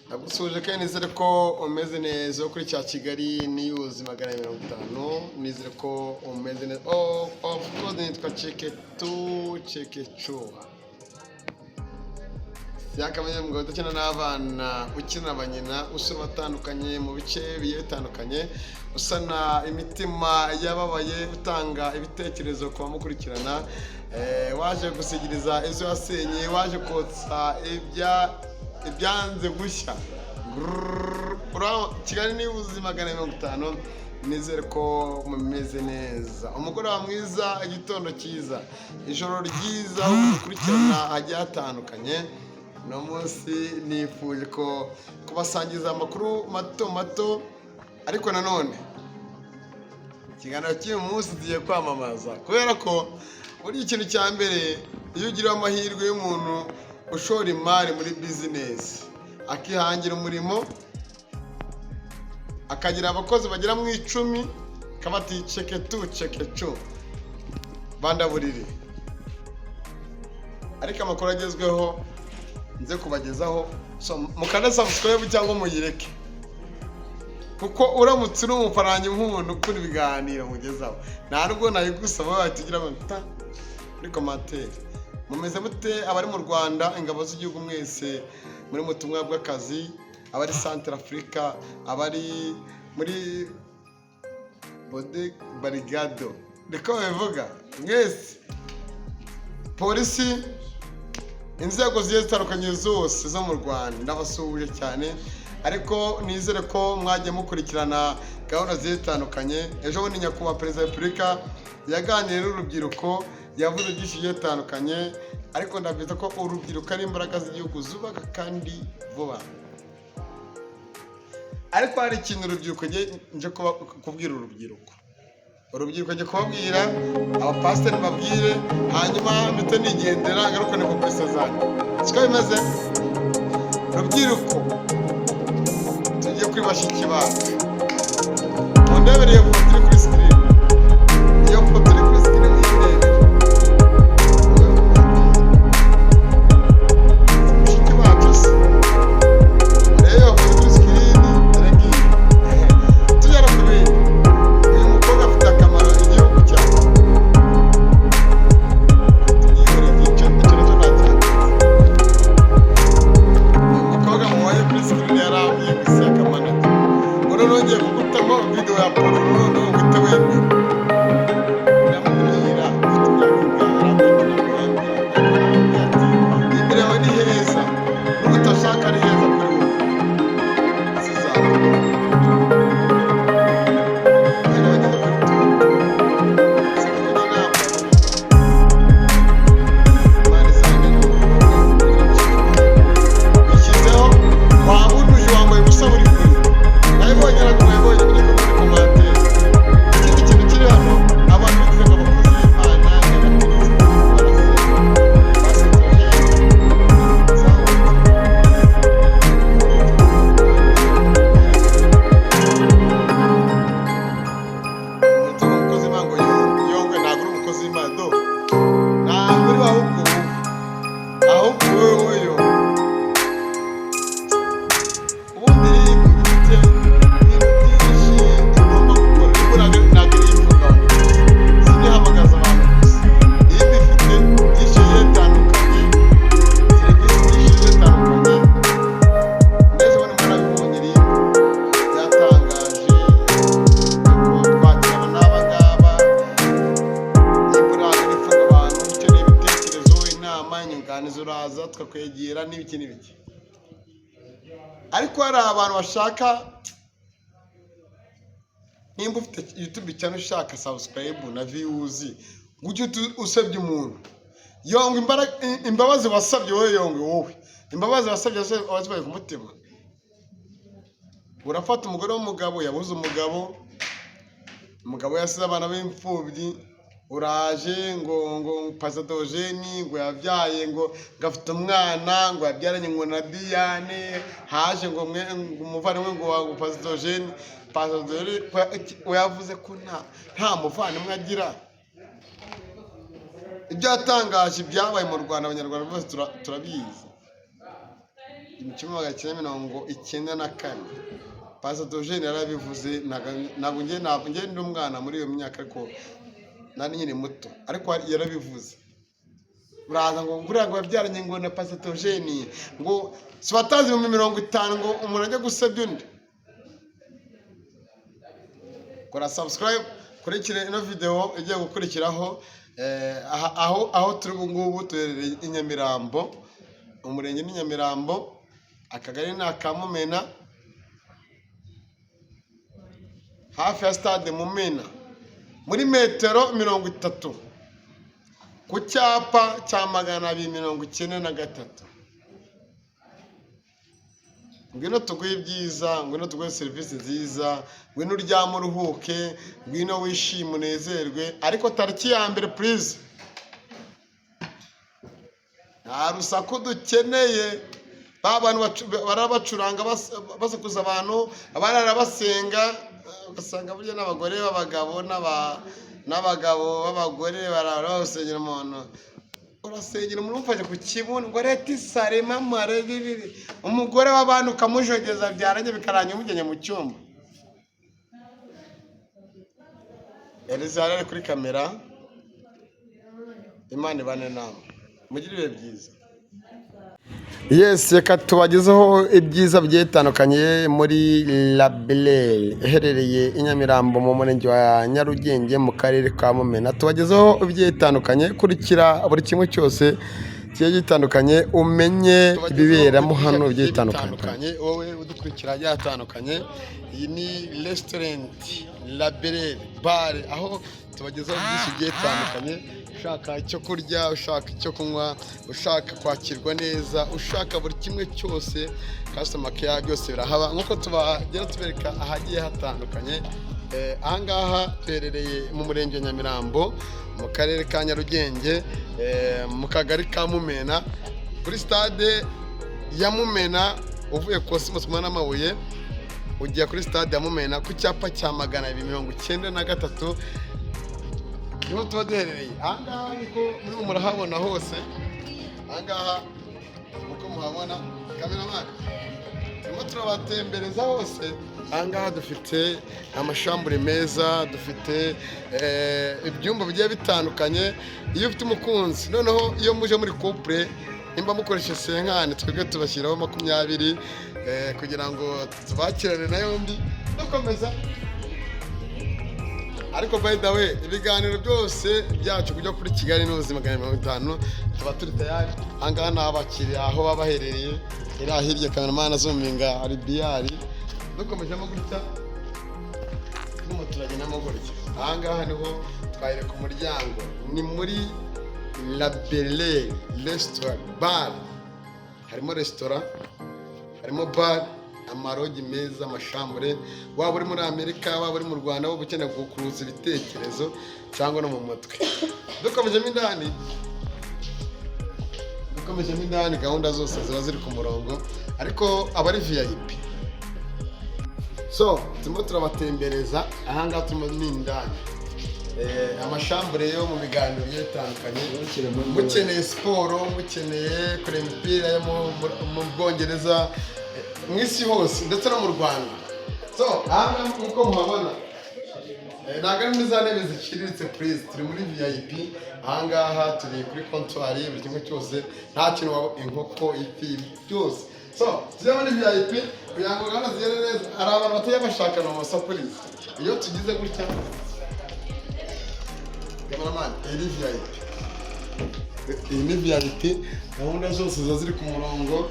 Nagusuhuje kandi nizere ko umeze neza kuri cya Kigali News 250, nizere ko umeze neza. Oh, of course nitwa Cheke tu Cheke Chu. Yakamenya umugabo udakina n'abana, ukina na nyina, usura batandukanye mu bice bigiye bitandukanye, usana imitima yababaye, utanga ibitekerezo ku bamukurikirana, waje gusigiriza izo wasenye, waje kotsa ibyanze gushya. Grrrr. Kigali News 250, nizere ko mumeze neza. Umugoroba mwiza, igitondo cyiza, ijoro ryiza, aho mudukurikirana hagiye hatandukanye. Uno munsi nifuje ko kubasangiza amakuru mato mato, ariko nanone ikiganiro cy'uyu munsi tugiye kwamamaza, kubera ko buriya ikintu cya mbere, iyo ugira amahirwe y'umuntu ushora imari muri bizinesi, akihangira umurimo, akagira abakozi bagera mu 10, akaba ati ceke tu ceke cu bandaburire. Ariko amakuru agezweho nze kubagezaho, so mukande subscribe cyangwa muyireke, kuko uramutse uri umufaranyi nk'umuntu ukora ibiganiro mugezaho, nta nubwo nayigusaba, wahita ugira ngo ta muri commentaire. Mumeze mute abari mu Rwanda, ingabo z'igihugu mwese muri mu butumwa bw'akazi, abari Centre Africa, abari muri Bode Barigado, niko babivuga, mwese polisi, inzego zigiye zitandukanye zose zo mu Rwanda, ndabasuhuje cyane. Ariko nizere ko mwagiye mukurikirana gahunda zigiye zitandukanye. Ejo bundi Nyakubahwa Perezida wa Repubulika yaganiriye n'urubyiruko, yavuze byinshi bigiye bitandukanye, ariko ndabizi ko urubyiruko ari imbaraga z'igihugu zubaka kandi vuba. Ariko hari ikintu urubyiruko nje kubwira urubyiruko, urubyiruko ngiye kubabwira, abapasiteri mbabwire, hanyuma mpite nigendera, ngarukane ku pesa zanjye. Siko bimeze? Rubyiruko, tugiye kuri bashiki bacu. Mundebere iyo foto iri kuri screen, iyo foto iri kuri screen muyindebere. Mushiki wacu se, murebe iyo foto kuri screen, dore ngiyi. Tugera ku bindi, uyu mukobwa afite akamaro igihugu cyacu. Tubyihorere, icyo nacyo ntacyanditse. Uyu mukobwa mubonye kuri screen yarambwiye ngo isi y'akamanota, ngo noneho ngiye kugutamo video ya porno, noneho uhite wemera. Ndamubwira: "Ufite imyaka ingahe?" Arambwira ati: "Ntabwo." Ati: "Imbere yawe ni heza, n'ubutashaka ari heza kuri wowe, sizakubona." Rero bageze kuri tutu sinzi ko njye ntabwo Imana izange n'umukobwa bishyizeho wabunuje, wambaye ubusa buri kure. Nabibonye, ntabwo mwabibonye muri commentaire. Ikindi kintu kiri hano, abantu bigize ngo abakozi b'Imana n'abakristo barasenga, pastor Yongwe, umukozi w'Imana ngo Yongwe, ntabwo uri umukozi w'Imana do, ntabwo uri, ahubwo wowe, ahubwo wowe Yongwe, ubundi RIB ifite ibintu byinshi igomba gukora. RIB ntabwo iri ifunga abantu gusa, sinihamagaza abantu gusa. RIB ifite byinshi bigiye bitandukanye, serivisi nyinshi zigiye zitandukanye. Mbese ubundi mwarabibonye, RIB yatangaje ko twakira aba n'aba ngaba. RIB ntabwo iri ifunga abantu. Ukeneye ibitekerezo, inama, inyunganizi, uraza tukakwegera n'ibiki n'ibiki. Ariko hari abantu bashaka, nimba ufite YouTube cyane, ushaka subscribe na views, ngo ujye usebya umuntu. Yongwe, imbabazi wasabye wowe, Yongwe, wowe imbabazi wasabye wazibaye ku mutima. Urafata umugore w'umugabo yabuze umugabo, umugabo yasize abana b'imfubyi, uraje ngo pasadojeni ngo yabyaye, ngo afite umwana, ngo yabyaranye ngo na Diane, haje ngo mwe ngo umuvandimwe ngo wa pasadojeni. Pasadojeni we yavuze ko nta muvandimwe agira. Ibyo yatangaje byabaye mu Rwanda, Abanyarwanda bose turabizi. 1994. Pastor Theogene yarabivuze. Ntabwo njye ndi umwana muri iyo myaka, ariko nari nkiri muto, ariko yarabivuze. Uraza ngo nguriya ngo yabyaranye ngo na Pastor Theogene, ngo si batazi 50,000 ngo umuntu ajye gusebya undi. Kora subscribe, kurikire ino video igiye gukurikiraho. Aho turi ubu ngubu tuherereye i Nyamirambo, umurenge ni Nyamirambo, akagari ni aka Mumena, hafi ya stade Mumena, muri metero 30, ku cyapa cya 293. Ngwino tuguhe ibyiza, ngwino tuguhe serivisi nziza, ngwino uryame uruhuke, ngwino wishime unezerwe. Ariko tariki ya mbere, please, nta rusaku dukeneye. Ba bantu barabacuranga basakuza abantu, abarara basenga, ugasanga burya n'abagore b'abagabo n'abagabo b'abagore barara basengera umuntu. Urasengera umuntu umufashe ku kibuno ngo leta isare mamare bibiri, umugore w'abantu ukamujogeza, byarangiye bikarangira umujyanye mu cyumba. Elizari ari kuri kamera. Imana ibane namwe, mugire ibihe byiza. Yes, reka tubagezeho ibyiza bigiye bitandukanye muri La Belle iherereye i Nyamirambo, mu murenge wa Nyarugenge, mu karere ka Mumena. Tubagezeho ibigiye bitandukanye. Kurikira buri kimwe cyose kigiye gitandukanye, umenye ibiberamo hano bigiye bitandukanye. Wowe udukurikira agiye atandukanye, iyi ni restaurant La Belle bar, aho tubagezaho byinshi bigiye bitandukanye. Ushaka icyo kurya, ushaka icyo kunywa, ushaka kwakirwa neza, ushaka buri kimwe cyose, customer care, byose birahaba nk'uko tubagera tubereka ahagiye hatandukanye. Ahangaha duherereye mu murenge wa Nyamirambo, mu karere ka Nyarugenge, mu kagari ka Mumena, kuri stade ya Mumena. Uvuye ku Cosmos n'amabuye ujya kuri stade ya Mumena, ku cyapa cya 293 niho tuba duherereye. Ahangaha niko murimo murahabona hose. Ahangaha uko muhabona, cameraman, turimo turabatembereza hose. Ahangaha dufite amashambure meza, dufite ibyumba bigiye bitandukanye. Iyo ufite umukunzi, noneho iyo muje muri couple, nimba mukoresha cinquante, twebwe tubashyiraho 20 kugira ngo tubakirane na yombi. Dukomeza, ariko by the way, ibiganiro byose byacu kujya kuri Kigali n'ubuzima 250 tuba turi tayari. Ahangaha ni abakiriya aho baba baherereye. Iriya hirya, cameraman azuminga, hari billard. Dukomejemo gutya, turimo turagendamo gutya, ahangaha niho twahera ku muryango, ni muri La Belle Restaurant Bar. Harimo resitora, harimo bar, amarogi meza, amashambure. Waba uri muri Amerika, waba uri mu Rwanda, waba ukeneye kuruhuza ibitekerezo cyangwa no mu mutwe. Dukomejemo indani, dukomejemo indani, gahunda zose ziba ziri ku murongo, ariko aba ari VIP. So turimo turabatembereza. Ahangaha turimo ni indani. Amashambure yo mu biganiro bigiye bitandukanye, mukeneye siporo, mukeneye kureba imipira yo mu Bwongereza, mu isi hose ndetse no mu Rwanda. So ahangaha nk'uko muhabona, ntabwo ari muri za ntebe ziciriritse, please, turi muri VIP. Ahangaha turi kuri comptoir, buri kimwe cyose, nta kintu waba, inkoko, ifi, byose. So tujya muri VIP kugira ngo gahunda zigende neza. Hari abantu batajya bashakana mu masapurize. Iyo tugize gutya, cameraman, iyi ni VIP, iyi ni VIP, gahunda zose ziba ziri ku murongo.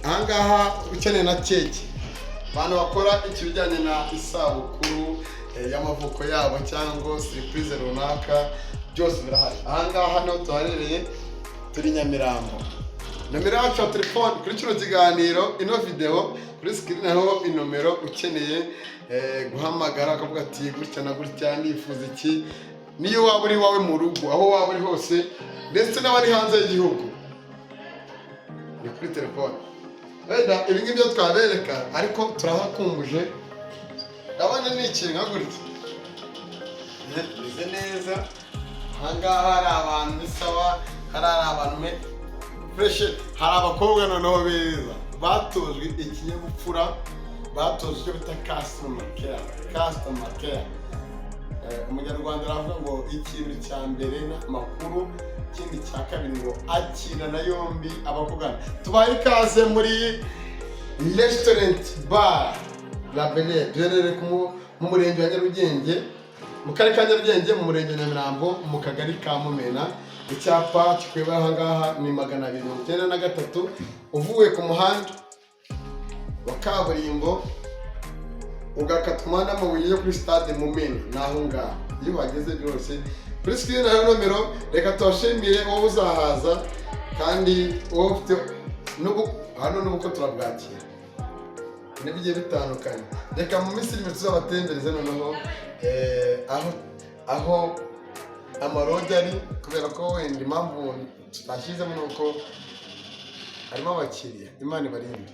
Ahangaha ukeneye na keke, abantu bakora ikibijyanye na isabukuru y'amavuko yabo cyangwa surprise runaka, byose birahari. Ahangaha niho tuharereye, turi Nyamirambo. Nomero yacu ya telefone kuri kino kiganiro, ino video kuri screen hariho inomero. Ukeneye guhamagara akavuga ati gutya na gutya, nifuza iki, niyo waba uri iwawe mu rugo, aho waba uri hose, ndetse n'abari hanze y'igihugu, ni kuri telefone. Wenda ibi ngibi byo twabereka, ariko turahakumbuje. Ndabona ni ikintu nka gutya bimeze neza. Ahangaha hari abantu, ni sawa, hari abantu. Fresh. Hari abakobwa noneho beza batojwe ikinyabupfura, batojwe icyo bita customer care. Customer care. Umunyarwanda aravuga ngo ikintu cya mbere ni amakuru, ikindi cya kabiri ngo akira na yombi abakugana. Tubaye ikaze muri Restaurant Bar La Belle. Duherereye mu murenge wa Nyarugenge, mu karere ka Nyarugenge, mu murenge wa Nyamirambo, mu kagari ka Mumena. Icyapa kikuyobora aha ngaha ni 293. Uvuye ku muhanda wa kaburimbo, ugakata umuhanda w'amabuye yo kuri Stade Mumena, ni aho ngaho. Iyo uhageze byose kuri screen hariho nomero. Reka tubashimire, wowe uzahaza kandi wowe ufite hano n'ubukwe turabwakira n'ibigiye bitandukanye. Reka mu minsi iri imbere tuzabatembereze noneho aho amalodge ari, kubera ko wenda impamvu tutashyizemo ni uko harimo abakiriya. Imana ibarinde.